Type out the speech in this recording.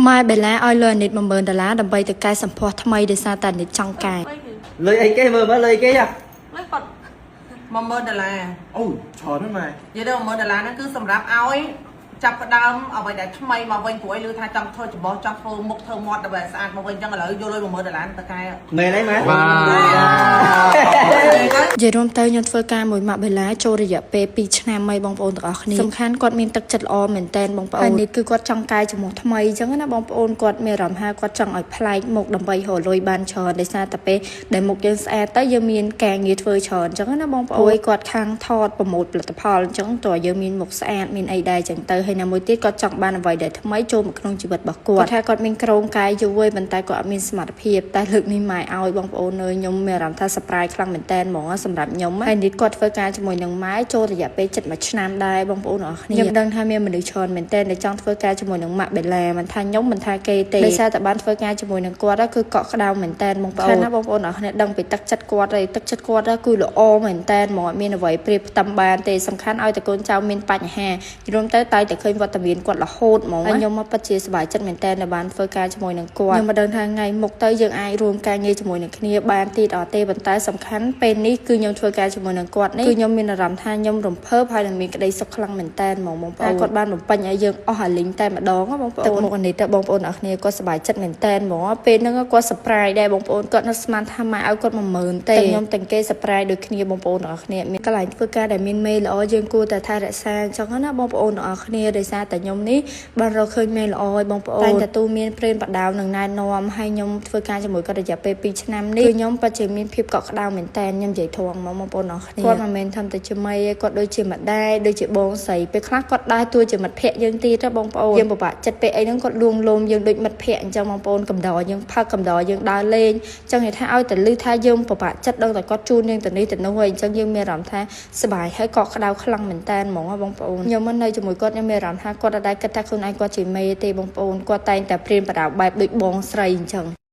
ម៉ែបេឡាឲ្យលុយអានិត10000ដុល្លារដើម្បីទៅកែសម្ផស្សថ្មីដោយសារតែអានិតចង់កែ លុយអីគេមើលមើលលុយអីគេចា លុយគាត់ 10000ដុល្លារ អូច្រើនណាស់ម៉ែ និយាយទៅ10000ដុល្លារហ្នឹងគឺសម្រាប់ឲ្យចាប់ផ្ដើមអ្វីដែលថ្មីមកវិញព្រោះឲ្យលឺថាចង់ធ្វើច្បោះចង់ធ្វើមុខធ្វើមាត់ដើម្បីឲ្យស្អាតមកវិញអញ្ចឹងឥឡូវយកលុយ10000ដុល្លារទៅកែ មែនហើយម៉ែ វ៉ា និយាយរួមទៅខ្ញុំធ្វើការមួយម៉ាក់បេឡាចូលរយៈពេល2ឆ្នាំហើយបងប្អូនទាំងអស់គ្នាសំខាន់គាត់មានទឹកចិត្តល្អមែនតែនបងប្អូនហើយនេះគឺគាត់ចង់កែច្រមុះថ្មីអញ្ចឹងណាបងប្អូនគាត់មានអារម្មណ៍ថាគាត់ចង់ឲ្យប្លែកមុខដើម្បីរកលុយបានច្រើនដោយសារតែពេលដែលមុខយើងស្អាតទៅយើងមានការងារធ្វើច្រើនអញ្ចឹងណាបងប្អូនគាត់ខាងថតប្រម៉ូទផលិតផលអញ្ចឹងតើយើងមានមុខស្អាតមានអីដែរអញ្ចឹងទៅហើយណាមួយទៀតគាត់ចង់បានអ្វីដែលថ្មីចូលមកក្នុងជីវិតរបស់គាត់គាត់ថាគាត់មានក្រោមកាយយូរហើយប៉ុន្តែគាត់អត់មានសមត្ថភាពតែលើកនេះម៉ែឲ្យបងប្អូនអើយខ្ញុំមានអារម្មណ៍ថា surprise ខ្លាំងមែនតើហ្មងសម្រាប់ខ្ញុំហើយនេះគាត់ធ្វើការជាមួយនឹងម៉ែចូលរយៈពេលជិត1ឆ្នាំដែរបងប្អូនអរគ្នាខ្ញុំដឹងថាមានមនុស្សច្រើនមែនតើដែលចង់ធ្វើការជាមួយនឹងម៉ាក់បេឡាមិនថាខ្ញុំមិនថាគេទេដោយសារតែបានធ្វើការជាមួយនឹងគាត់គឺកក់ក្ដៅមែនតើបងប្អូនណាបងប្អូនអរគ្នាដឹងពីទឹកចិត្តគាត់ហើយទឹកចិត្តគាត់គឺល្អមែនតើហ្មងអត់មានអ្វីប្រៀបផ្ទឹមបានទេសំខាន់ឲ្យតែកូនចៅមានបញ្ហារួមទៅតែតែឃើញវត្តមានគាត់រហូតហ្មងហើយខ្ញុំមកពិតជាសប្បាយចិត្តមែនតើដែលបានធ្វើការជាមួយនឹងគាត់ខ្ញុំមិនដឹងថាថ្ងៃមុខទៅយើងអាចរួមការងារជាមួយនឹងគ្នាបានទៀតអត់ទេប៉ុន្តែសំខាន់ពេលនេះគឺខ្ញុំធ្វើការជាមួយនឹងគាត់នេះគឺខ្ញុំមានអារម្មណ៍ថាខ្ញុំរំភើបហើយនឹងមានក្តីសុខខ្លាំងមែនតើហ្មងបងប្អូនគាត់បានបំពេញឲ្យយើងអស់អាលីងតែម្ដងបងប្អូនទឹកមុខនេះទៅបងប្អូនអរគ្នាគាត់សប្បាយចិត្តមែនតើហ្មងពេលហ្នឹងគាត់ surprise ដែរបងប្អូនគាត់នៅស្មានថាម៉ែឲ្យគាត់10000ទេខ្ញុំទាំងគេ surprise ដូចគ្នាបងប្អូនអរគ្នាមានកន្លែងធ្វើការដែលមានមេល្អយើងគួរតែថែរក្សាអញ្ចឹងណាបងប្អូនអរគ្នាដោយសារតែខ្ញុំនេះបានរកឃើញមេល្អឲ្យបងប្អូនតែងតែទូមានព្រេនបដាវនឹងណែនាំឲ្យខ្ញុំធ្វើការជាមួយគាត់រយៈពេល2ឆ្នាំនេះគឺខ្ញុំពិតជាមានភាពកក់ក្ដៅមែនតើខ្ញុំនិយាយធំមកបងប្អូនអរគ្នាគាត់មិនមែនធ្វើតែជាមីទេគាត់ដូចជាម្ដាយដូចជាបងស្រីពេលខ្លះគាត់ដើរតួជាមិត្តភក្តិយើងទៀតណាបងប្អូនយើងពិបាកចិត្តពេលអីហ្នឹងគាត់លួងលោមយើងដូចមិត្តភក្តិអញ្ចឹងបងប្អូនកំដរយើងផឹកកំដរយើងដើរលេងអញ្ចឹងនិយាយថាឲ្យតែលឺថាយើងពិបាកចិត្តដឹងតែគាត់ជូនយើងទៅនេះទៅនោះហើយអញ្ចឹងយើងមានអារម្មណ៍ថាសប្បាយហើយកក់ក្ដៅខ្លាំងមែនតើហ្មងបងប្អូនខ្ញុំមិននៅជាមួយគាត់ខ្ញុំមានអារម្មណ៍ថាគាត់អត់ដែលគិតថាខ្លួនឯងគាត់ជាមេទេបងប្អូនគាត់តែងតែព្រៀនបដៅបែបដូចបងស្រីអញ្ចឹង។